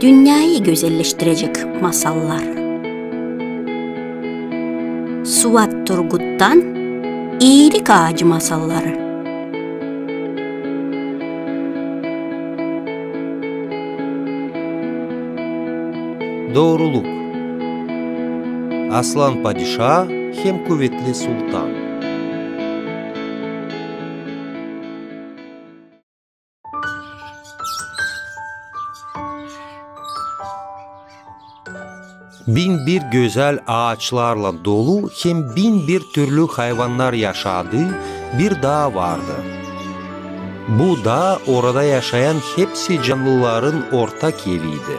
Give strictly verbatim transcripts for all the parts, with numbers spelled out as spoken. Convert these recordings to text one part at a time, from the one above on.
Dünneyä gözelleştirecek masallar. Suat Turguttan "İilik aacı" masalları. Dooruluk. Aslan padişaa hem kuvetli sultan. Bin bir gözäl aaçlarlan dolu hem bin bir türlü hayvannar yaşadıı bir daa vardı. Bu daa orada yaşayan hepsi canlıların ortak eviydi.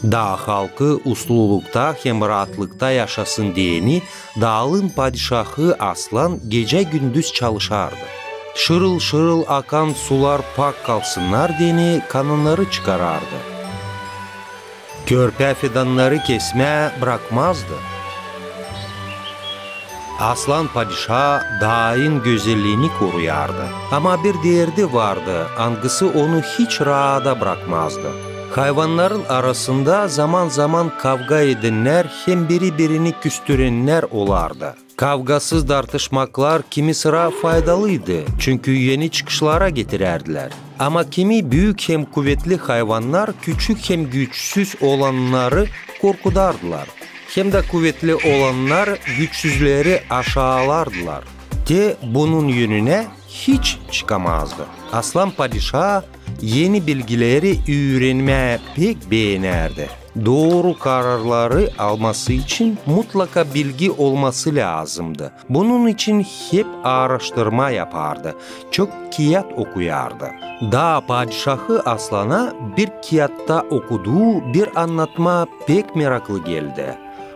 Daa halkı uslulukta hem raatlıkta yaşasın deyni, daalın padişahı aslan gecä-gündüz çalışardı. Şırıl-şırıl akan sular pak kalsınnar deyni kanınnarı çıkarardı. Körpä fidannarı kesmää brakmazdı. Aslan padişaa daayın gözelliini koruyardı. Ama bir deerdi vardı, angısı onu hiç raada brakmazdı. Hayvannarın arasında zaman-zaman kavga edennär hem biri-birini küstürennär olardı. Kavgasız dartışmaklar kimi sıra faydalıydı, çünkü eni çıkışlara getirärdilär. Ama kimi büük hem kuvetli hayvannar küçük hem güçsüz olannarı korkudardılar. Hem dä kuvetli olannar güçsüzleri aşaalardılar. Te bunun önünä hiç çıkamazdı. Aslan padişaa eni bilgileri üürenmää pek beenärdi. Dooru kararları alması için mutlaka bilgi olması lääzımdı. Bunun için hep aaraştırma yapardı, çok kiyat okuyardı. Daa padişahı aslana bir kiyatta okuduu bir annatma pek meraklı geldi.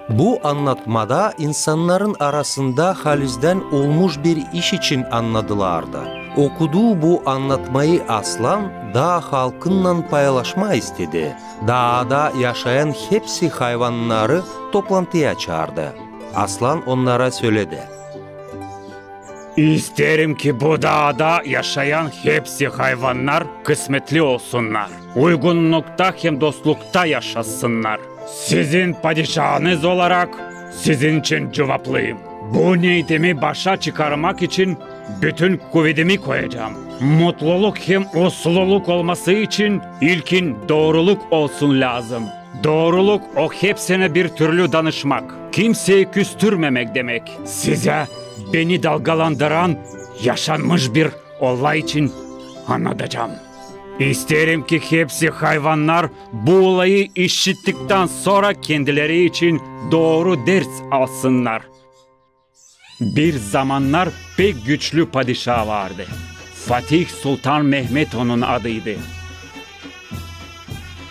Bu annatmada insannarın arasında halizdän olmuş bir iş için annadılardı. Okuduu bu annatmayı aslan daa halkınnan paylaşmaa istedi. Daada yaşayan hepsi hayvannarı toplantıya çaardı. Aslan onnara söledi: İsteerim ki bu daada yaşayan hepsi hayvannar kısmetli olsunnar, uygunnukta hem dostlukta yaşasınnar. Sizin padişaanız olarak sizin için cuvaplıyım. Bu neetimi başa çıkarmak için bütün kuvedimi koyacam. Mutluluk hem usluluk olması için ilkin dooruluk olsun lääzım. Dooruluk o hepsinä bir türlü danışmak, kimseyi küstürmemek demek. Sizä beni dalgalandıran yaşanmış bir olay için annadacam. İsteerim ki hepsi hayvannar bu olayı işittiktän sora kendileri için dooru ders alsınnar. Bir zamannar pek güçlü padişaa vardı. Fatih Sultan Mehmet onun adıydı.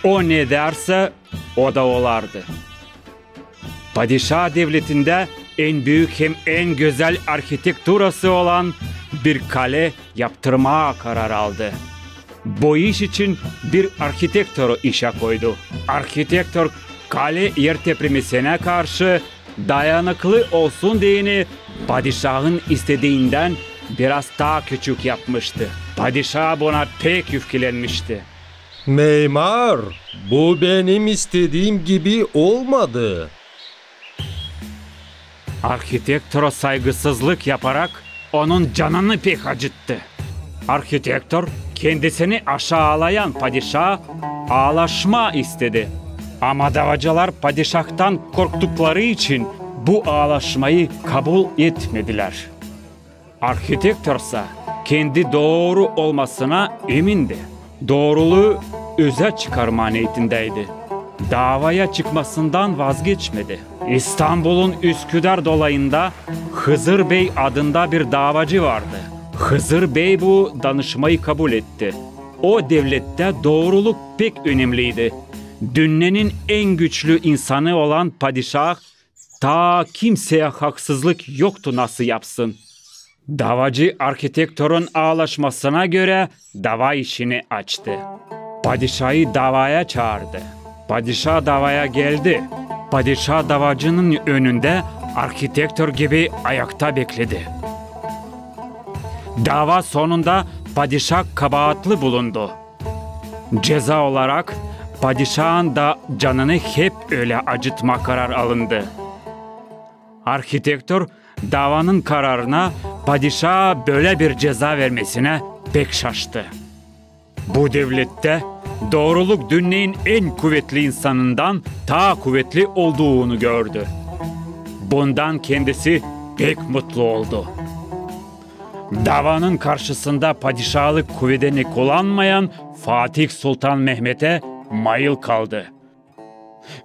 O ne därsä, o da olardı. Padişaa devletindä en büük hem en gözäl arhitekturası olan bir kale yaptırmaa karar aldı. Bu iş için bir arhitektoru işä koydu. Arhitektor kale ertepremisinä karşı dayanıklı olsun deyni padişaahın istediindän biraz taa küçük yapmıştı. Padişaa buna pek üfkelenmişti. Mimar, bu benim istediim gibi olmadı. Arhitektora saygısızlık yaparak onun canını pek acıttı. Arhitektor kendisini aşaalayan padişaa aalaşmaa istedi. Ama daavacılar padişahtan korktukları için bu aalaşmayı kabul etmedilär. Arhitektorsa kendi dooru olmasına emindi. Dooruluu üzä çıkarmaa neetindäydi. Daavaya çıkmasından vazgeçmedi. İstanbulun Üsküdar dolayında Hızır bey adında bir daavacı vardı. Hızır bey bu danışmayı kabul etti. O devlettä dooruluk pek önemliydi. Dünnenin en güçlü insanı olan padişaa taa kimseyä haksızlık yoktu nasıl yapsın. Daavacı arhitektorun aalaşmasına görä daava işini açtı. Padişaayı daavaya çaardı. Padişaa daavaya geldi. Padişaa daavacının önündä arhitektor gibi ayakta bekledi. Daava sonunda padişaa kabaatlı bulundu. Ceza olarak padişaın da canını hep ölä acıtma karar alındı. Arhitektor davanın kararına padişaa bölä bir ceza vermesinä pek şaştı. Bu devlettä dooruluk dünneyin en kuvetli insanından taa kuvetli olduunu gördü. Bundan kendisi pek mutlu oldu. Davanın karşısında padişalık kuvedini kullanmayan Fatih Sultan Mehmetä mayıl kaldı.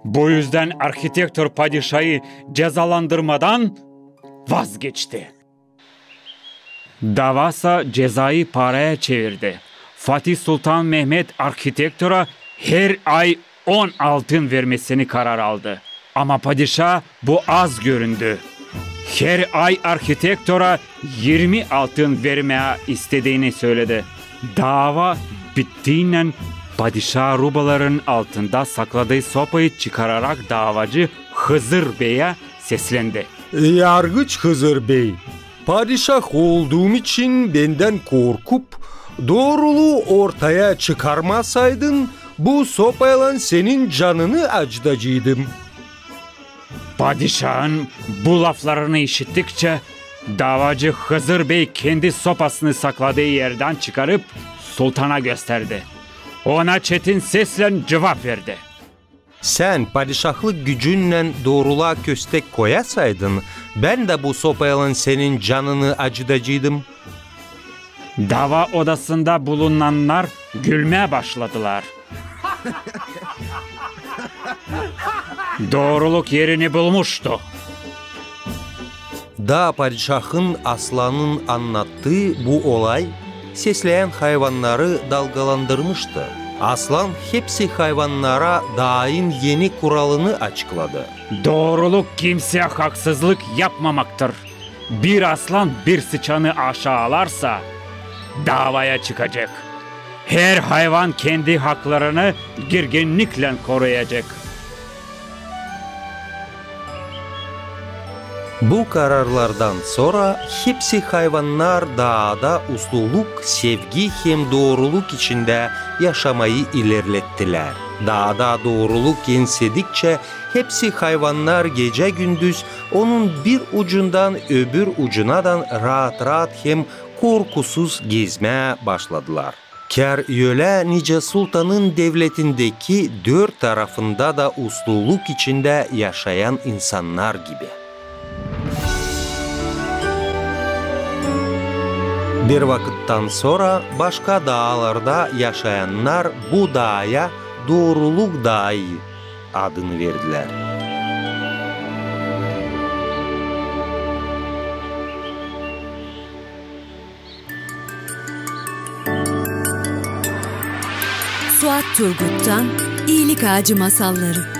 Bu üzdän arhitektor padişayı cezalandırmadan vazgeçti. Dava sa cezayı paraya çevirdi. Fatih Sultan Mehmet arhitektora her ay on altın vermesini karar aldı. Ama padişaa bu az göründü. Her ay arhitektora irmi altın vermää istediini söledi. Dava bittiynän padişaa rubaların altında sakladıı sopayı çıkararak davacı Hızır beyä seslendi. Yargıç Hızır bey, padişah olduum için bendän korkup, dooruluu ortaya çıkarmasaydın, bu sopaylan senin canını acıdacıydım. Padişaın bu laflarını işittikçä, davacı Hızır bey kendi sopasını sakladıı erdän çıkarıp sultana gösterdi. Ona çetin seslän cuvap verdi. Sän padişahlık gücünnän doorulaa köstek koyasaydın, bän dä bu sopaylan senin canını acıdacıydım. Dava odasında bulunannar gülmää başladılar. Dooruluk erini bulmuştu. Daa padişahın aslanın annattıı bu olay sesleyän hayvannarı dalgalandırmıştı. Aslan hepsi hayvannara daayın eni kuralını açıkladı. Dooruluk kimseyä haksızlık yapmamaktır. Bir aslan bir sıçanı aşaalarsa, davaya çıkacek. Her hayvan kendi haklarını girginniklän koruyacek. Bu kararlardan sora hepsi hayvannar daada usluluk, sevgi hem dooruluk içindä yaşamayı ilerlettilär. Daada dooruluk ensedikçä, hepsi hayvannar gecä-gündüz onun bir ucundan öbür ucunadan raat-raat hem korkusuz gezmää başladılar. Kär ölä, nicä sultanın devletindeki dört tarafında da usluluk içindä yaşayan insannar gibi. Bir vakıttan sora başka daalarda yaşayannar bu daaya Dooruluk daayı adını verdilär. Suat Turgut'tan İyilik Ağacı Masalları.